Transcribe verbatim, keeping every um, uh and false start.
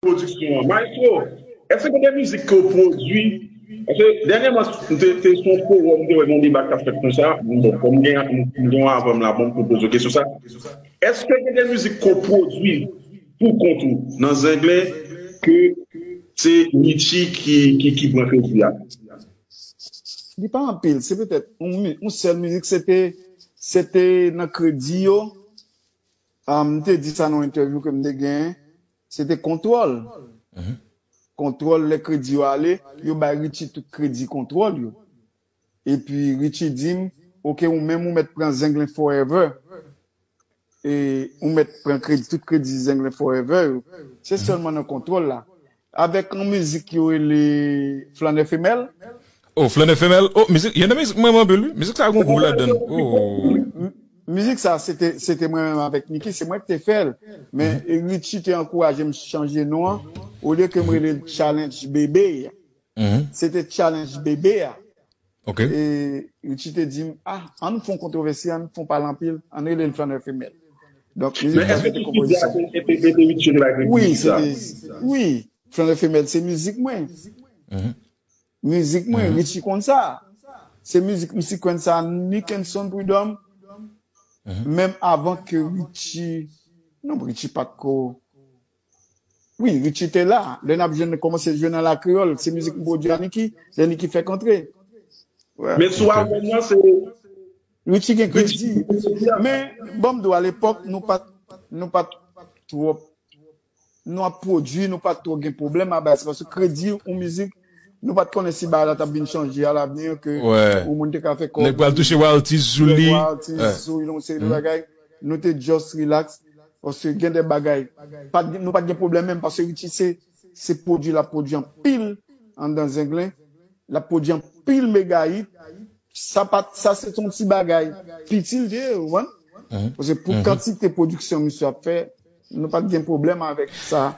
pwodiksyon an. Maestro, èske gen de mizik ke w pwodui? Paske dènyèman, m te, te sou yon fowòm, m te wè gen yon deba k ap fèt konsa. Bon, kòm m gen, m gen yon avan m la, bon, m pou poze w kesyon sa. Èske gen de mizik ke w pwodui pou kont ou nan Zenglen ke se Richie ki, ki, ki pran kredi a? Li pa anpil, se petèt yon mi- yon sèl mizik, se te, se te nan kredi yo. Ah, m te di sa nan yon entèvyou ke m te genyen, se te Kontwòl. Kontwòl, lè kredi yo ale, yo bay Richie tout kredi Kontwòl yo. Epi Richie di m, "Oke, ou menm ou mèt pran Zenglen Forever." E ou mèt pran kredi, tout kredi Zenglen Forever yo. Se sèlman nan Kontwòl la. Avèk yon mizik yo rele Flannè Femèl. Oh, Flannè Femèl. Oh, mizik, gen de mizik mwen renmen anpil, wi. Mizik sa gon gou ladan l. Oh. M- Mizik sa, se te, se te mwen menm avèk Nicky, se mwen ki te fè l. Men Richie te ankouraje m chanje non an, olye ke m rele l Challenge Bébé a. Se te Challenge Bébé a. Ok. E Richie te di m, "Ah, ann fè yon kontwovèsi, ann fè yon pale anpil, ann rele l Flannè Femèl." Donk, mizik sa se te konpozisyon. Wi, se te, wi, Flannè Femèl se mizik mwen. Mizik mwen, Richie konn sa. Se mizik m sikwenn sa, Nickenson Prud'homme, menm avan ke Richie, non, Richie pa t ko Wi, Richie te la. Lè n ap jwenn, kòmanse jwe nan La Kreyòl, se mizik m pwodui a Nicky, lè Nicky fèk antre. Men sou albòm nan, se Richie gen kredi. Men, bon, m di w, alepòk, nou pa t, nou pa t twò, nou ap pwodui, nou pa t twò gen pwoblèm a bay sa, paske kredi yon mizik, nou pa t konnen si bagay la t ap vin chanje alavni, ke yon moun te ka fè kòb. Nèg pral touche royalties sou li. Royalties sou yon seri de bagay. Nou te just relax. Paske gen de bagay, pa t gen- nou pa t gen pwoblèm menm, paske Richie se, se pwodui l ap pwodui anpil anndan Zenglen, l ap pwodui anpil mega hit. Sa pa t- sa se t yon ti bagay piti l te ye, ou konprann? Paske pou kantite pwodiksyon misye ap fè, nou pa t gen pwoblèm avèk sa.